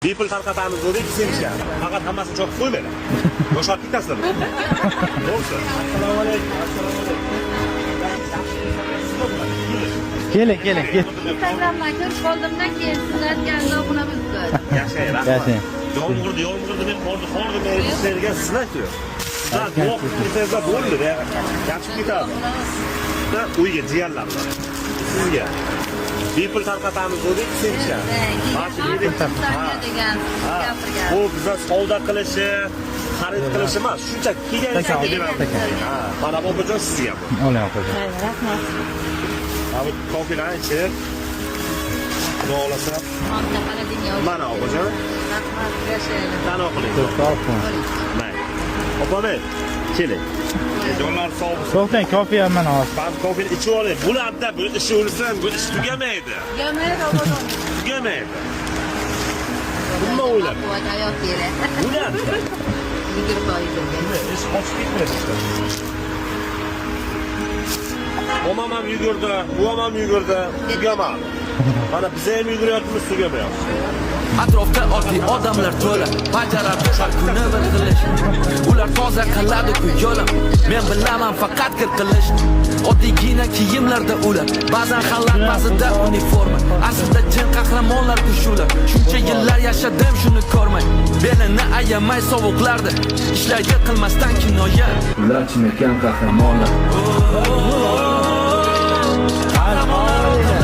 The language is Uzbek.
Bepul tarqatamiz dedik, sevishgan. Faqat hammasini chopib qo'ymanglar. Bo'shab ketasizlar. To'g'risi. Assalomu alaykum. Assalomu alaykum. Keling, keling, ket. Instagramdan ko'rib qoldimdan keyin sizni aytgan obuna bo'ldi. Yashang, rahmat. Yashang. Yomg'irdi, yomg'irdi, men qordi, qordi, men sizlarga sizlar aytib. Sizlar duo qilsangizlar bo'ldi, yaxshi ketadi. Da uyga jiyanlar bor. Sizga. Bepul tarqatamiz dedik, sevishgan. Mana shu degan Ha, gapirgan. bu biza savdo qilishi, xarid qilishi emas, shunchaki kelgan Taka, beramiz. taka. Ha, mana bu opajon sizga bu. Oling, opajon. Rahmat. Mana bu kofelarni ichib, xudo xohlasa, Xonta xolodilnik. mana opajon, Rahmat, yashaylik. tano qiling. To'xtab. Mayli. Opam, keling. Jonlar sog' bo'lsin. To'xtang, kofe ham mana hozir. Man kofeni ichib olay. Bularda bu ishi o'lsin, bu ish tugamaydi. Tugamaydi, opajon. Tugamaydi. Nima o'ylab? Quvvat hayot kerak. Bular Yugurib yugurgan. ish qochib ketmaydi. Momam ham yugurdi, buvam ham yugurdi, tugamadi. Mana biz ham yuguryapmiz, tugamayapmiz. Atrofda oddiy odamlar to'la, bajaradi har kuni bir xil ish. Ular toza qiladi-ku yo'lim, men bilaman faqat kir qilish. Oddiygina kiyimlarda ular, ba'zan xalat, ba'zida uniforma. Aslida chin qahramonlar ku shular. Shuncha yillar yashadim shuni ko'rmay, belini ayamay sovuqlarda ishlaydi qilmasdan kinoya. Ular chinakam qahramonlar. Qahramonlar.